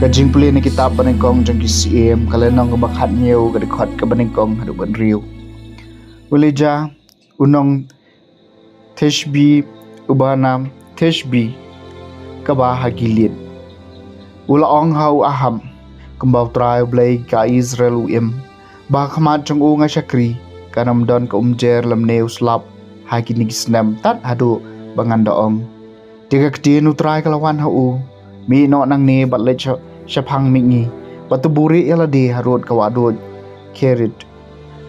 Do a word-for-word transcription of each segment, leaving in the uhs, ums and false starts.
Ka jingpule na kitab Banyngkong jong ki Syiem, ka lynnong kaba khathynñiew, ka dkhot kaba nyngkong haduh kaba hynriew. U Elijah, u nong Tishbi, uba na Tishbi, kaba ha Gilead, u la ong ha u Ahab, kumba U Trai U Blei ka Israel u im, ba ha khmat jong u nga shakri kan ym don ka umjer lymne u slap ha kine ki snem tad haduh ba ngan da ong. Te ka ktien U Trai ka la wan ha u, mih noh nangne bad leit sha, shaphang mihngi, bad to buhrieh ïa lade harud ka wahduid Kerith,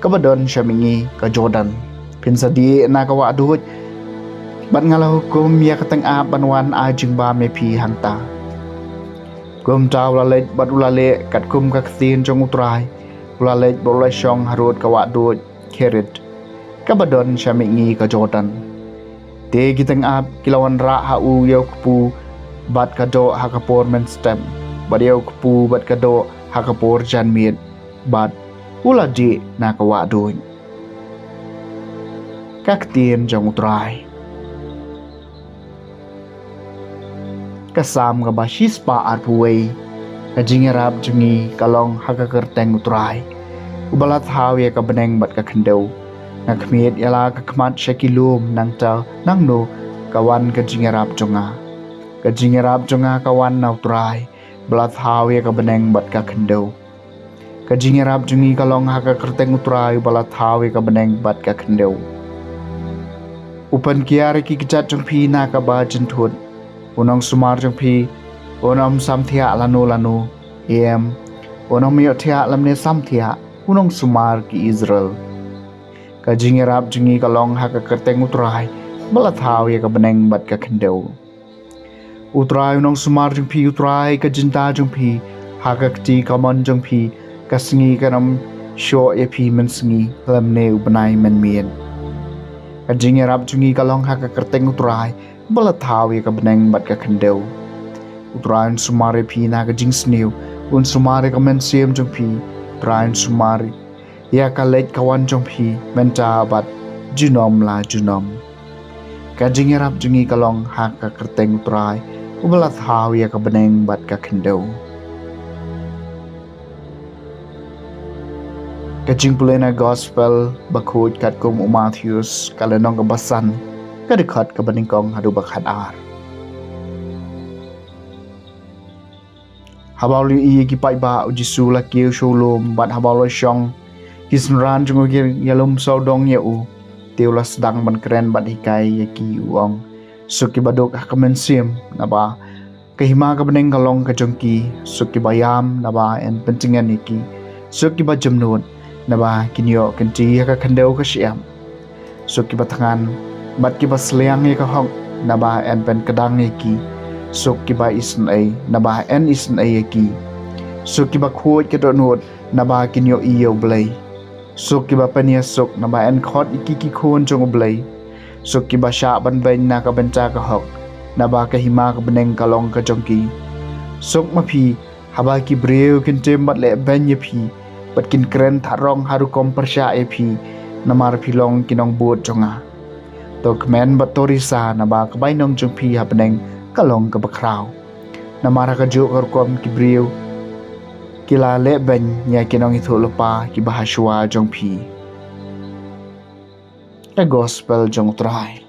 kaba don sha mihngi ka Jordan. Phin sa dih na ka wahduid, bad nga la hukum ïa ka tyngab ban wan ai jingbam ïa phi hangta. Kumta u la leit bad u la leh katkum ka ktien jong U Trai. U la leit bad u la shong harud ka wahduid Kerith, kaba don sha mihngi ka Jordan. Te ki tyngab ki la wanrah ha u ïa u kpu bad ka doh ha ka por mynstep, bad ïa u kpu bad ka doh ha ka por janmiet, bad u la dih na ka wahduid. Ka ktien jong U Trai. Ka Salm kaba shispah arphew wei. Ka jingïarap jong ngi ka long ha ka kyrteng U Trai, uba la thaw ïa ka bneng bad ka khyndew. Nga khmied ïa la ka khmat sha ki lum, nangta nangno ka wan ka jingïarap jong nga? Ka jingïarap jong nga ka wan na U Trai, ba la thaw ïa ka bneng bad ka khyndew. Ka jingïarap jong ngi ka long ha ka kyrteng U Trai, uba la thaw ïa ka bneng bad ka khyndew. U pynkiar ïa ki kjat jong phi na kaba jynthut. U nongsumar jong phi un ym samthiah lano lano, em, un ym ïohthiah lymne samthiah, u nongsumar ki Israel. Ka jingïarap jong ngi ka long ha ka kyrteng U Trai, ba la thaw ïa ka bneng bad ka khyndew. U Trai u nongsumar jong phi, U Trai ka jingbam jong phi, ha ka kti kamon jong phi, ka sngi kan ym shoh ïa phi mynsngi, lymne u bnai mynmiet. Ka jingïarap jong ngi ka long ha ka kyrteng U Trai, ba la thaw ïa ka bneng bad ka khyndew. U Trai un sumar ïa phi na ka jingsniew, un sumar ïa ka mynsiem jong phi. U Trai un sumar ïa ka leit ka wan jong phi mynta bad junom la junom. Ka jingïarap jong ngi ka long ha ka kyrteng U Trai, uba la thaw ïa ka bneng bad ka khyndew. Ka jingpule na Gospel bakhuid katkum u Mathaios, ka lynnong kaba san, ka dkhot kaba nyngkong haduh ba khatar. Haba u la ïohi ïa ki paidbah, U Jisu u la kiew sha u lum, bad haba u la shong, ki synran jong u ki ïalum sawdong ïa u. Te u la sdang ban kren bad hikai ïa ki, u ong: Suk kiba duk ha ka mynsiem, naba ka hima ka bneng ka long ka jong ki. Suk kiba ïam, naba yn pyntngen ïa ki. Suk kiba jemnud, naba kin ïoh kynti ha ka khyndew ka shyiap. Suk kiba thngan bad kiba sliang ïa ka hok, naba yn pynkdang ïa ki. Suk kiba isynei, naba yn isynei ïa ki. Suk kiba khuid ka dohnud, naba kin ïohi ïa U Blei. Suk kiba pynïasuk, naba yn khot ïa ki ki khun jong U Blei. Suk kiba shah ban beiñ na ka bynta ka hok, naba ka hima ka bneng ka long ka jong ki. Suk ma phi haba ki briew kin tim bad leh beiñ ïa phi, bad kin kren thahrong ha rukom pyrshah ïa phi, namar phi long ki nongbud jong nga. To kmen bad to risa, naba ka bainong jong phi ha bneng ka long kaba khraw. Namar ha kajuh ka rukom ki briew ki la leh beiñ ïa ki nongïathuhlypa kiba ha shuwa jong phi. Ka Gospel jong U Trai.